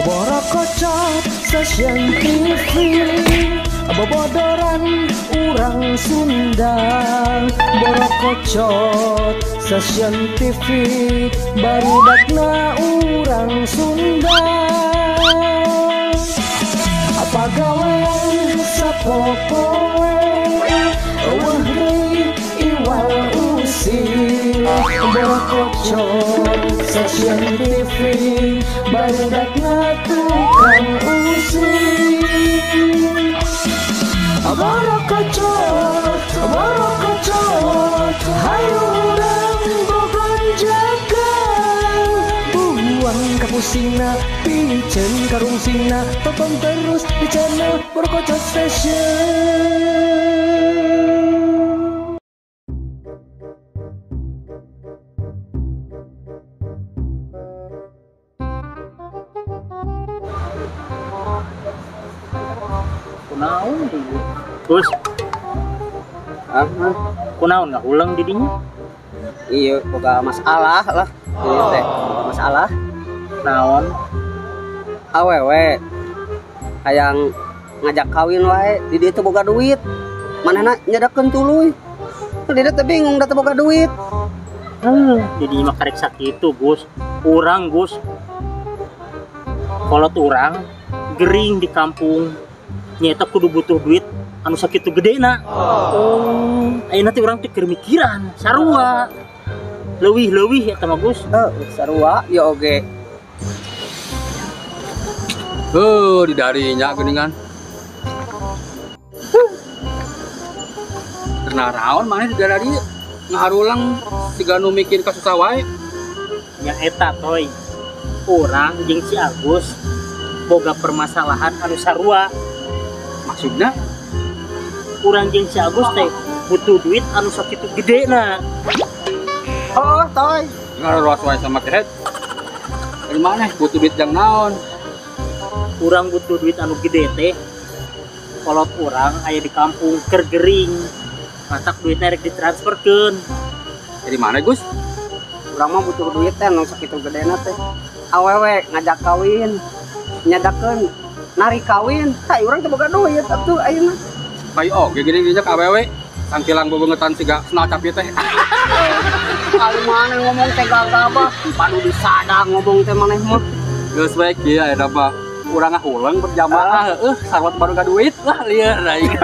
Borokocot Stasiun TV, bobodoran urang Sunda. Borokocot Stasiun TV, barudakna urang Sunda. Apa gawean sapopoe, eueuh deui iwal usil. Borokocot Stasiun TV, barudakna tukang usil. Borokocot, borokocot, hayu urang bogonjakan. Buang kapusingna, piceun karungsingna, tonton terus di channel Borokocot Station. Kunaon deui? Gus. Kunaon ngahuleng di dinya? Iya, boga masalah lah. Ieu teh masalah. Naon? Awewe hayang ngajak kawin wae, di dieu teh boga duit. Manehna nyedekeun tuluy. Di dieu teh bingung da teu boga duit. Di dinya mah karek sakitu, Gus. Urang, Gus. Kolot urang gering di kampung. Nyata kudu butuh duit anu sakitu gedena. Oh, ayeuna teh urang teh keur mikiran sarua. Leuwih-leuwih eta mah, Gus. Heuh, sarua ya oge. Heuh, di darinya geuningan. Naraon maneh di dari ngaharulang siga nu mikir ka susah wae. Nya eta toy. Urang jeung si Agus boga permasalahan anu sarua. Maksudna urang jeung si Agus teh butuh duit anu sakitu gedena. Oh, toy. Ngaruas wae sama kehet. Dari maneh butuh duit jang naon? Urang butuh duit anu gede teh. Kolot urang aya di kampung keur gering. Matak duitna rek ditransferkeun. Dari mana, Gus? Urang mah butuh duit teh anu sakitu gedena teh. Awewe ngajak kawin, nyadakeun narik kawin, tai urang teh boga duit atuh ayeuna. Bae oge geuning dinya ka awewe, sangkilang bebengetan siga senal capi teh. Kali maneh ngomong teh gagabah, padu disadang ngomong teh maneh mah. Geus bae kieu ayeuna mah. Urang ngahuleng berjamaah heueuh sarwat baru ga duit lah lieur aing.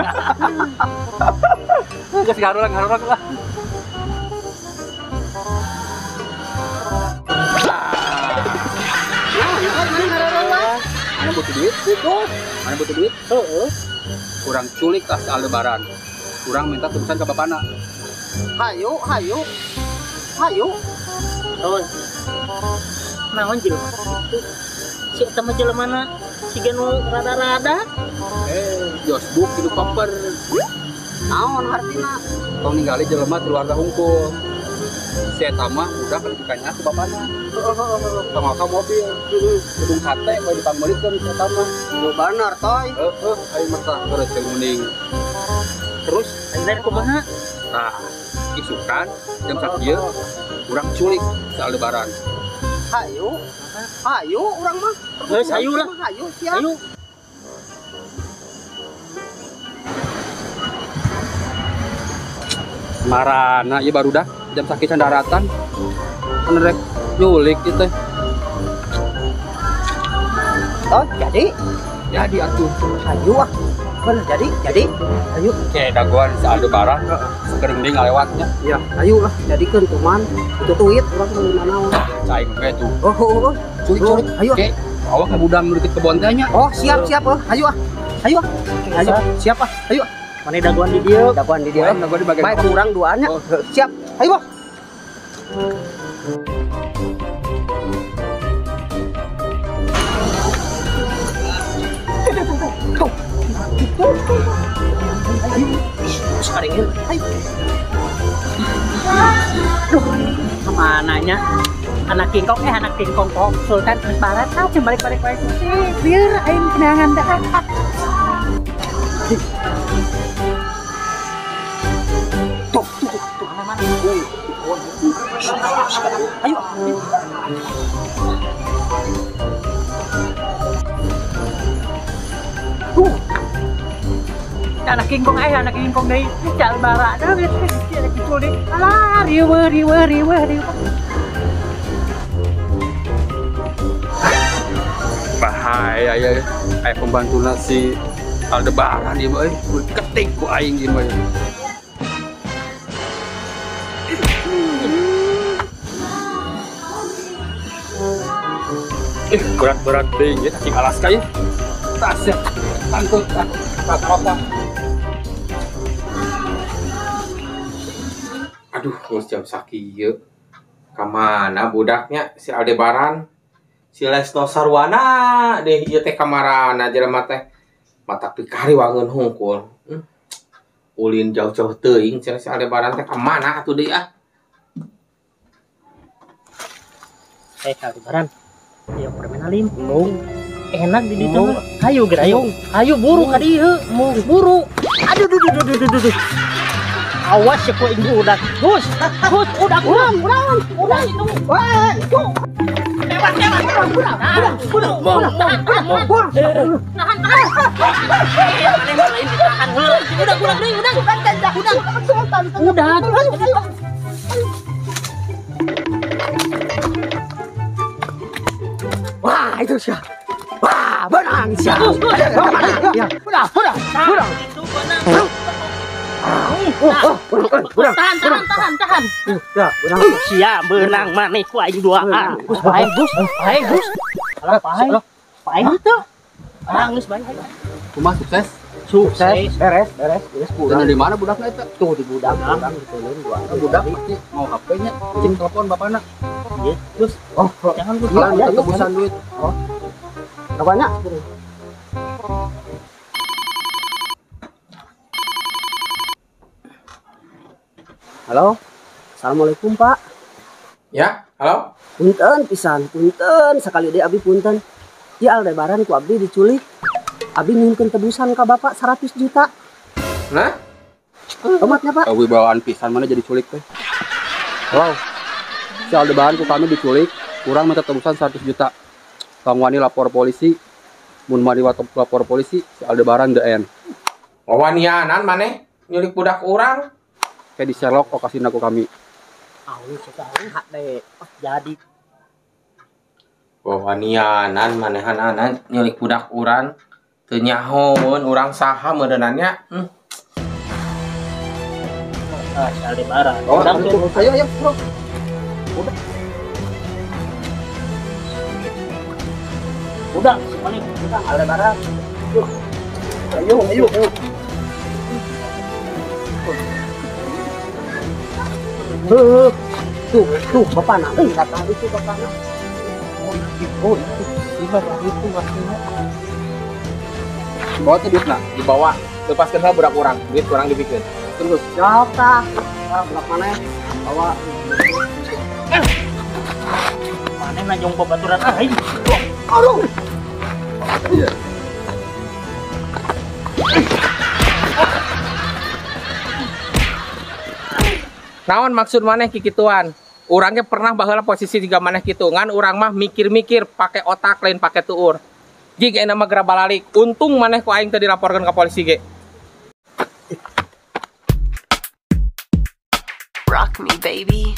Geus ngarulang-ngarulang lah. Mana butuh duit? Mana butuh duit? Heeh. Kurang culik lah si Aldebaran. Kurang minta tebusan ke bapana. Hayu, hayu. Hayu. Oh. Naon jelema kitu? Si eta mah jelemana siga nu rada-rada. Josbuk hidup koper. Naon hartina? Tong ningali jelema keluarga hungkul. Si eta mah udah kedudukannya ke bapana. Tong ka mobil, gedung sate bae dipangmeulikeun si eta mah. Nu bener toy. Heeh, aing mah tah keur mending. Terus ayeuna kumaha? Tah, isukan jam sakieu urang culik si Aldebaran. Hayu. Hayu urang mah. Geus hayu lah. Hayu siap. Hayu. Marana ieu barudak jam sakieu can daratan. Kan rek nyulik ieu teh. Oh, jadi? Jadi atuh. Hayu ah. Bener jadi, jadi. Hayu. Oke, dagoan si Aldebaran. Segereng deui ngalewatnya. Iya, hayu lah jadikeun kuman. Itu duit urang meuli nanaon. Cai ge tuh. Oh, oh, oh. Culik-culik. Hayu. Oke, awak ka budang nu deket kebon teh nya. Oh, siap, siap oh. Hayu ah. Hayu ah. Hayu, siap ah. Hayu ah. Mane dagoan di dieu? Dagoan di dieu. Dagoan di bagian. Bae kurang duanya. Oh. Siap. Hayu ah. Tuh. Ayo, sekarang ayo. Duh, kemananya? Anak kingkong, anak kingkong kok Sultan Barat, ah, balik-balik balik. Biar aing kenangan dah. Tuh, tuh, tuh, mana? Ayo. Anak kingkong anak kingkong deui. Cal bara dah geus kitu deui. Alah, riweuh riweuh riweuh riweuh. Bahaya ya. Aya pembantuna si Aldebaran ieu mah euy. Ketik ku aing ieu mah. Berat-berat deh, ya, cacing Alaska ya. Tasnya, tangkut, apa. Aduh, geus jam sakieu. Ka mana budaknya si Aldebaran? Si Lesno Sarwana deh ieu teh kamarana jelema teh. Mata pikari wangeun hungkul. Ulin jauh-jauh teuing cenah si Aldebaran teh ka mana atuh deui ah. Aldebaran. Ayo permen alim. Enak di ditu. Ayo geura ayo. Ayo buru ka dieu. Buru. Aduh duh duh duh duh duh. Awas ya ku aing udah. Gus, Gus udah udah udah itu. Wah, itu. Lewat lewat udah udah udah udah. Nahan tahan. Maneh lain ditahan heula. Udah udah udah udah. Udah. Wah, itu sih. Wah, benang sih. Ya, udah, udah, udah. Itu benang. Tahan, tahan, tahan, tahan. Ya, benang. Sia benang maneh ku aing duaan. Gus, bae, Gus. Bae, Gus. Alah, bae. Bae itu. Ah, geus bae. Kumaha sukses? Sukses. Beres, beres. Geus pulang. Di mana budakna eta? Tuh di budak, budak ditulung dua. Budak pasti mau HP-nya, cing telepon bapana. Iya, Gus. Oh, jangan Gus. Kalau tebusan duit. Oh. Banyak. Halo. Assalamualaikum, Pak. Ya, halo. Punten pisan, punten sekali deui abi punten. Ieu Aldebaran ku abdi diculik. Abi nyuhunkeun tebusan ka Bapak 100 juta. Nah? Tomatnya, Pak. Abi bawaan pisan mana jadi culik teh. Wow. Si Aldebaran ku kami diculik, kurang minta tebusan 100 juta. Tong wani lapor polisi, mun wani lapor polisi, si Aldebaran the end. Wawanianan maneh nyulik budak urang. Kayak di Sherlock okasina ku kami. Au sekarang hak deh. Jadi wawanianan manehanana nyulik budak urang. Teu nyahoeun urang saha meureunannya. Ah, si Aldebaran. Oh, ayo ayo, bro. Udah. Udah, sekali udah Aldebaran. Ayo, ayo, ayo. Tuh, tuh, bapak nak. Kata itu bapak nak. Oh, itu, itu waktunya. Bawa tuh duit nak, dibawa. Lepaskan lah budak orang, duit kurang dibikin. Terus, jawab tah. Budak mana? Bawa. Mana najong babaturan aing. Aduh. Iya. Naon maksud maneh kikituan? Urangnya pernah baheula posisi tiga maneh kitu, ngan urang mah mikir-mikir pakai otak lain pakai tuur. Jig enak mah geura balalik. Untung maneh ku aing teu dilaporkeun ka polisi ge. Rock me baby.